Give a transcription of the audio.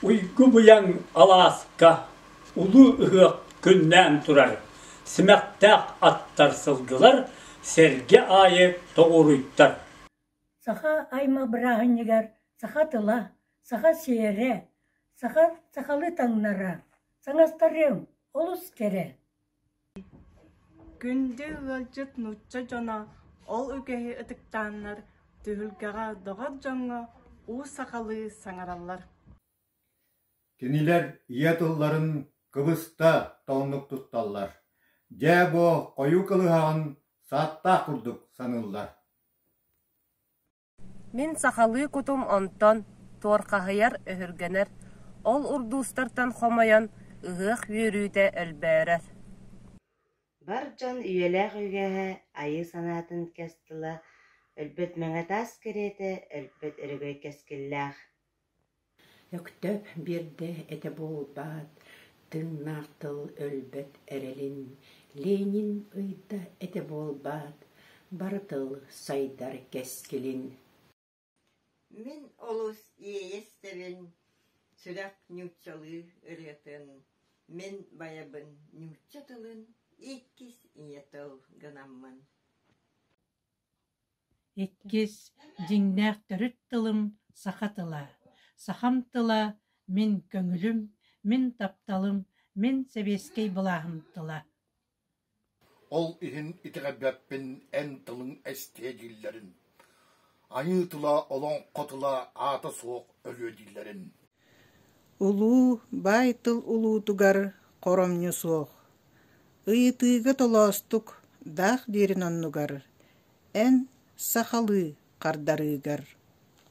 Уйгу-быйаҥ алааска улуу ыһыах күннээн турар, симэхтээх аттар сылгылар сэргэ аайы тоҕуоруйтар. Саха аймах бырааһынньыгар саха тыла, саха сиэрэ, саха сахалыы таҥнара, саҥастарыам олус кэрэ. Күндү ыалдьыт нуучча дьоно ол үгэһи ытыктааннар, түһүлгэҕэ доҕор дьоҥҥо уу сахалыы саҥараллар. Кинилэр ийэ тылларын кыбыста тоҥнук тутталлар, дьээ-буо хойуу кылыһаҕын сааттаах курдук саныыллар. Мин сахалыы кутум онтон туорхаһыйар, өһүргэнэр, ол урдуустартан хомойон, ыһыах үөрүүтэ өлбөөрөр Бар дьон үйэлээх үгэһэ, айыы санаатын кэс тыла, өлбөт мэҥэ таас кэриэтэ, өлбөт өрөгөй кэскиллээх. Өктөөп биэрдэ этэ буолбаат, тыыннаах тыл өлбөт эрэлин, Ленин ыйда этэ буолбаат, бары тыл сайдар кэскилин. Мин олус иэйэ истэбин сүрэх нууччалыы ырыатын, мин байабын нуучча тылын иккис ийэ тыл гынаммын. Иккис, дьиҥнээх төрүт тылым саха тыла. Сахам тыла мин көҥүлүм, мин тапталым, мин сэбиэскэй былааһым тыла. Ол иһин итэҕэйбэппин эн тылыҥ эстиэ дииллэрин, айыы тыла, олоҥхо тыла аата суох өлүө дииллэрин. Улуу, баай тыл улуутугар хоромньу суох. Ыйытыыга толоостук даах диирин оннугар, эн сахалыы хардарыыгар.